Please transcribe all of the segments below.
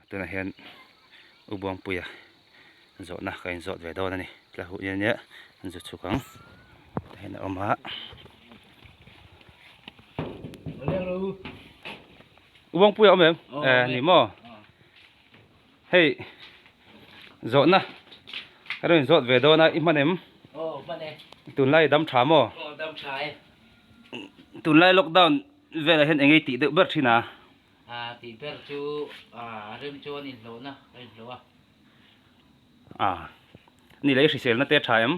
Tunah hian U Buangpuia zawhna ka inzawt ve dawn a ni. Tla huh nia nia an zu chhuk ang. Tah hian a awm a. U Buangpuia awm em? Eh ni maw? Hei zawhna ka rawn inzawt ve dawn a, i hman em? Aw hman e. Tunlai dam tha maw? Aw dam tha e. Tunlai lockdown velah hian eng ei tih deuh ber thin a? A tih ber chu a rem chuan inhlawhna a inhlawh a. A ni leh i hriselna te a tha em?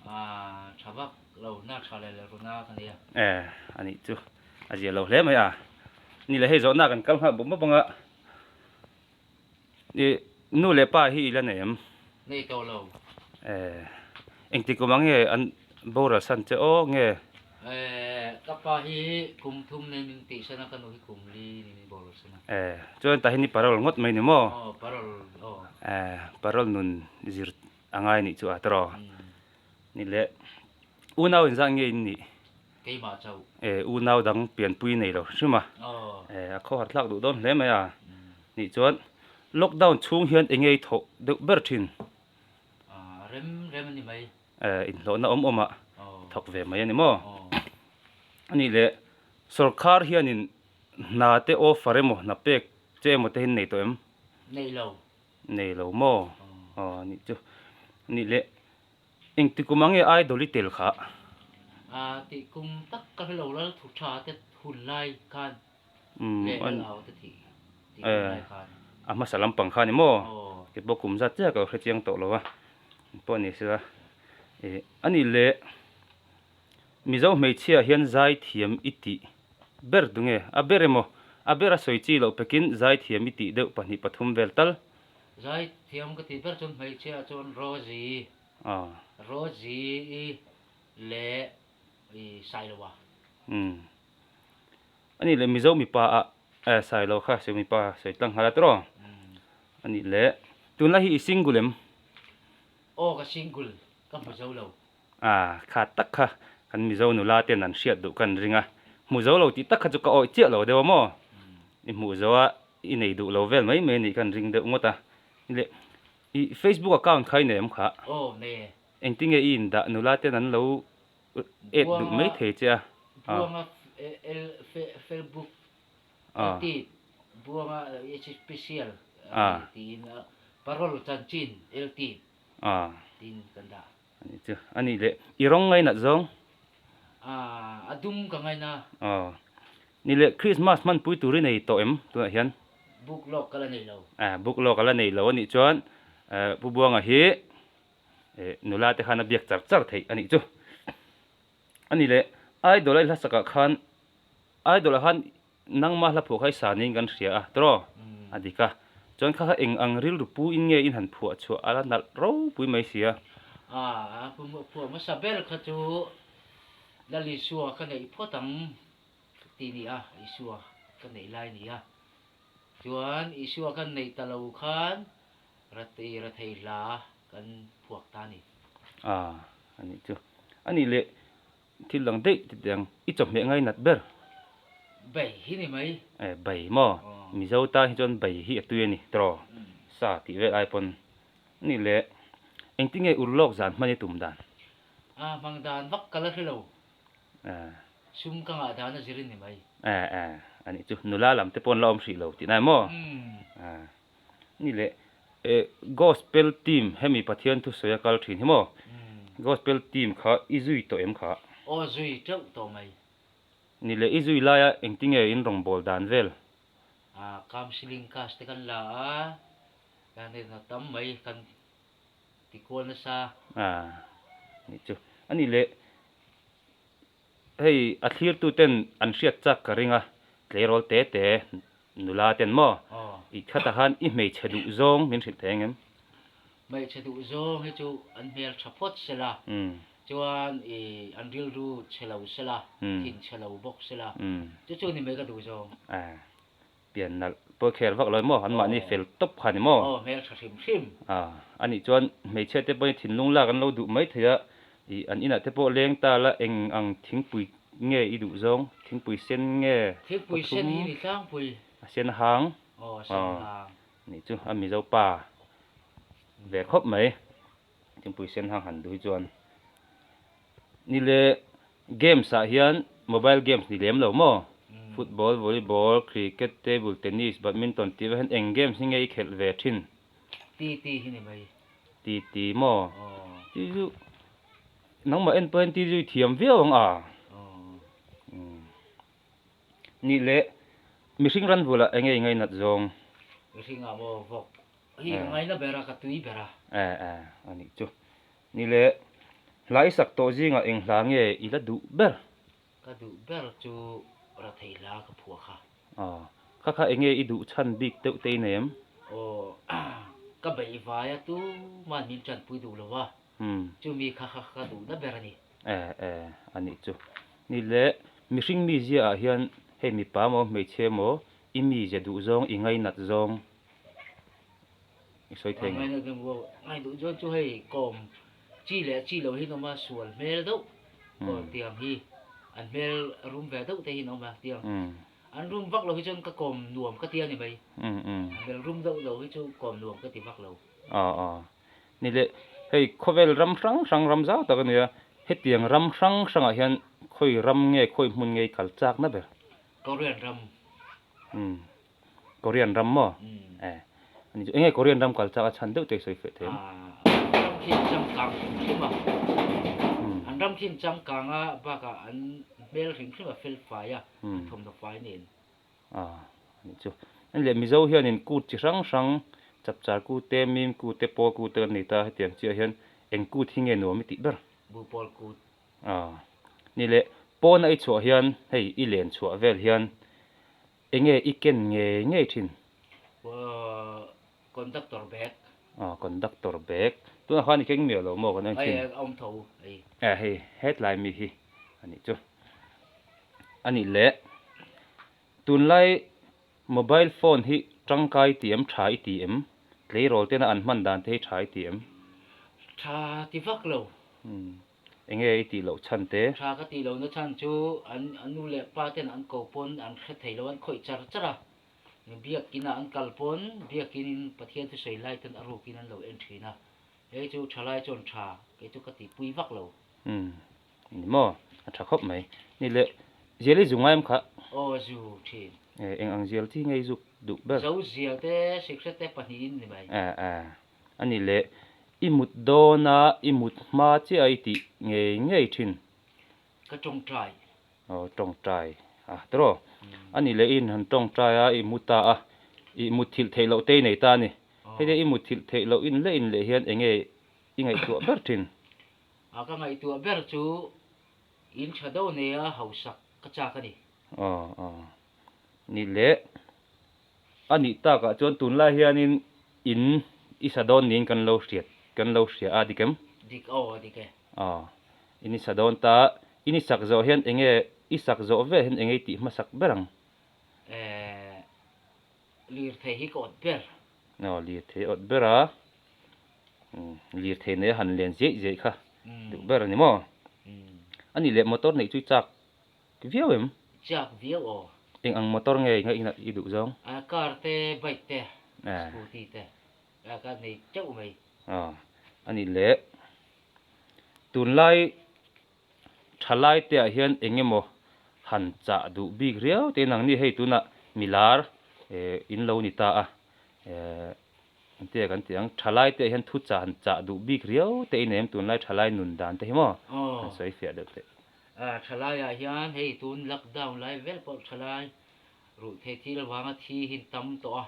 A tha vak lo, na tha leh leh runa ka nei a. E a nih chu a zia lo hle mai a. Ni leh hei zawhna kan kal nghal bawk bawk ang a. I nu leh pa hi i la nei em? Nei tawh lo. E engti kum ang nge an boral san che aw nge? E ka pa hi kum thum nei min tih san a, ka nu hi kum li ni min boral san a. E chuan tah hian i parol ngawt mai ni maw? Aw parol aw. E parol nun zir a ngai nih chu a tawrh aw. Ni leh unau inzah nge in nih? Keimah chauh. E unau dang pianpui nei lo hrim a. E a khawhar thlak duh dawn hle mai a. Nih chuan lockdown chhung hian eng nge i thawh deuh ber thin? A rem rem a ni mai. E inhlawhna awm awm ah thawk ve mai a ni maw? Anih leh sorkar hianin hna te offer emaw hna pek che emaw te hi nei tawh em? Nei lo. Nei lo maw? Aw nih chu. Nih leh Engti kum ang nge idol i tel kha? A tih kum tak ka hre lo lal thu tha te hun lai khan leh lal au te thih tih hun lai khan. A hmasa lampang kha ni maw? Ti pawh kum zat chiah ka lo hre chiang tawh lo a, pawh ni sela. A nih leh Mizo hmeichhia hian zai thiam i tih ber tu nge? A ber emaw? A ber a sawi chi loh pekin zai thiam i tih deuh pahnih pathum vel tal. Zai thiam ka tih ber chuan hmeichhia chuan Rosie, Rosie leh i Sailoa. Umm. Ani leh Mizo mipa ah eh Sailoa kha sawi mipa sawi tlang nghal a tiraw? Ani leh tunlai hi i single em? Aw ka single, ka hmu zo lo. Ah kha tak kha kan Mizo nula ten an hriat duh kan ring a, hmu zo lo tih tak kha chu ka awih chiah lo deuh a maw? I hmuh zo a I nei duh lo vel mai mai anih khan ring deuh ngawt a. Leh i Facebook account kha i nei em kha? Aw nei e. Engtinge i indah nula ten an lo add duh mai thei che a? Buanga Facebook LT Buanga Special tiin Parol Chanchin LT tiin kan dah. Ani chu anih leh i rawng ngainat zawng? A dum ka ngaina. Aw. Ni leh Christmas hmanpui tur i nei tawh em tunah hian? Book lawk ka la nei lo. A, book lawk a la nei lo anih chuan Pu Buanga hi nula te khan a biak char char theih anih chu. Ani leh Idol a i hlasakah khan Idol ah khan Nangmah hla phuah kha i sa niin kan hria a, tiraw? A dik a. Chuan kha kha eng ang rilru pu in nge in han phuah chhuah a la nalh ropui mai si a. A, phuah hmasa ber kha chu Lal Isua ka neih phawt ang tih ni a, Isua ka neih lai ni a. Chuan Isua kan neih ta lo khan Ratei Rathei hla kan phuak ta a ni. A, a nih chu. A nih leh Thil dang daih ti teh ang, i chawhmeh ngainat ber. Bai hi ni mai. Eh bai maw? Mizo tan hi chuan bai hi a tui a ni tiraw? Sa tih vel ai pawn. Ni leh, engtin nge urlawk zan hman i tum dan? A hmang dan vak ka la hre lo. Eh. Sum ka ngah dan a zir in ni mai. Eh eh, a nih chu nula lam te pawn la awm hrih lo tih nai maw? Eh. Ni leh, eh Gospel team hemi Pathian thusawi a kal thin hi maw? Gospel team kha i zui tawh em kha? Aw zui teuh tawh mai. Ni leh, i zui laia engtinge in rawngbâwl dan vel? Ah, counselling class te kan la a, kan en a tam mai, kan ti kual nasa. Ah, ni chu. A ni leh, Hei a thlirtu ten an hriat chak ka ring a, tleirawl te te nula ten maw? I khatah khan i hmeichhe duh zawng min hrilh thei angem? Hmeichhe duh zawng hi chu an hmel tha phawt sela, chuan i an rilru chhe lo sela, thin chhe lo bawk sela, chu chu ni mai ka duh zawng. Pian nalh pawi kher vak lo maw? An mahni fel tawp kha ni maw? Aw, hmel tha hrim hrim. A, anih chuan hmeichhia te pawhin thinlung lak an lo duh mai thei a, ih an inah te pawh leng ta la eng ang thingpui nge i duh zawng? Thingpui sen nge? Thingpui sen hi ni tlangpui. A sen hang? Aw, a sen hang. Nih chu a Mizo pa ve khawp mai thingpui sen hang han duh hi chuan. Ni le games ah hian mobile games ni lem lo maw? Football, volleyball, cricket, table tennis, badminton tih vek hian eng games hi nge i khelh ve thin? TT hi ni mai. TT maw? Ti chu nangmah en pawh hian ti chu i thiam viau ang a. Nih leh mihring ran bulah eng nge i ngainat zawng? Mihring ah maw vawk hi ka ngaina ber a, ka tui ber a. E e a nih chu. Nih leh hla i sak tawh zingah eng hla nge i la duh ber? Ka duh ber chu Rathei hla ka phuah kha. Aw, kha kha eng nge i duh chhan bik deuh te i nei em? Aw, ka beih vai a tuman min tanpui duh lo a, chumi kha kha ka duhna ber a ni. E e, a nih chu. Ni leh, mihring mizia ah hian hei mipa maw hmeichhia maw i mizia duh zawng i ngainat zawng i sawi thei ngei. Ngainat zawng maw, ngai duh zawng chu hei kawm chi leh chi lo hi an awm a, sual hmel deuh kawm tiang hi an hmel rum ve deuh te hi an awm a tiang an rum vak lo hi chuan ka kawm nuam ka ti a ni mai, an hmel rum deuh lo hi chu kawm nuam ka ti vak lo. Aw aw. Ni leh, hei khawvel ram hrang hrang ram zau tak a nia, hetiang ram hrang hrangah hian khawi ram nge khawi hmun nge i kal chak na ber? Korean ram. Umm, Korean ram maw? E, ani chu enge Korean ram kal chak a chhan deuh te i sawi feh thei em? An ram khi an changkang hrim hrim a, an ram khi an changkang a bakah an hmel hrim hrim a fel fai a, an thawmhnaw fai nen. A nih chu. Ani leh Mizo hianin kut chi hrang hrang, chapchar kut te, mim kut te, pawl kut te kan nei ta, hetiang chiah hian eng kut hi nge nuam i tih ber? Bu pawl kut. A ni leh pawna i chhuah hian hei i len chhuah vel hian enge i ken ngei ngei thin? Conductor bag. A conductor bag. Tunah khan i keng miah lo maw kan en thin? Hei a awm tho hei. E hei hetlai mi hi a nih chu. A nih leh tunlai mobile phone hi tangkai i ti em tha i ti em? Tleirawl tena an hman dan te hi tha i ti em? Tha ti vak lo. Enge i tih loh chhan te? Tha ka tih lohna chhan chu an nu leh pa ten an ko pawn an hre thei lo, an khawih char char a. Biakin ah an kal pawn biakin in Pathian thusawi lai ten a rukin an lo en thin a, hei chu thalai chuan tha kei chu ka tihpui vak lo. Umm ni maw a tha khawp mai. Ni leh zial i zu ngai em kha? Aw zu thin. E eng ang zial chi nge i zuk duh ber? Zo zial te sikret te pahnihin ni mai. E e a ni leh i mut dawn a i mut hma chiah a i tih ngei ngei thin. Ka tawngtai. Aw tawngtai a tawh a nih leh i inhan tawngtai a i mu ta a i mutthilh theih loh te i nei ta a ni. Hei i mutthilh theih loh in leh in leh hian eng nge i ngaihtuah ber thin? A ka ngaihtuah ber chu in tha deuh neia hausak ka chak a ni. Aw aw nih leh a nih takah chuan tunlai hianin in i sa dawn niin kan lo hriat kan lo hria a dik em? Dik aw a dik e. Aw In i sa dawn ta, in i sak zawh hian enge i sak zawh vel hian enge i tih hmasak ber ang? Eh, lirthei hi ka awt ber. Aw, lirthei awt ber a, lirthei nei a han len ziaih ziaih kha duh ber a ni maw? A nih leh motor neih chu i chak viau em? Chak viau aw. Eng ang motor nge i duh zawng? Car te, bike te, scooty te ka nei teuh mai. Aw, a nih leh Tunlai thalai te ah hian eng emaw han chah duh bik riau te nang ni hei tunah milar eh in lo ni ta a eh engtia kan tih ang thalai te ah hian thu chah han chah duh bik riau te in em tunlai thalai nun dan te hi maw han sawi fiah deuh teh. Thalai ah hian hei tun lockdown lai vel pawh thalai Ruh thei thil avanga thi hi tam tawh a,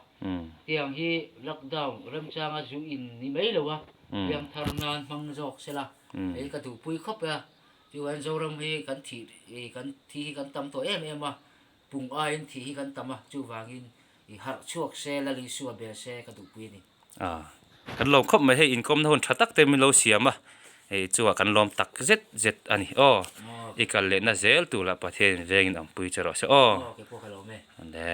tiang hi lockdown remchanga zu in ni mai lo a, piang thar nan hmang zawk se la, hei ka duhpui khawp e a, chuan Zoram hi kan thih kan thi hi kan tam tawh em em a, pung aiin thih hi kan tam a, chuvangin i harh chhuak se Lal Isua bel se ka duhpui a ni. A, kan lawm khawp mai hei inkawmna hun tha tak te min lo siam a, hei chungah kan lawm tak zet zet a ni aw, i kal lehna zel tur lah Pathianin vengin awmpui che rawh se aw. Aw, kei pawh ka lawm e. Ande.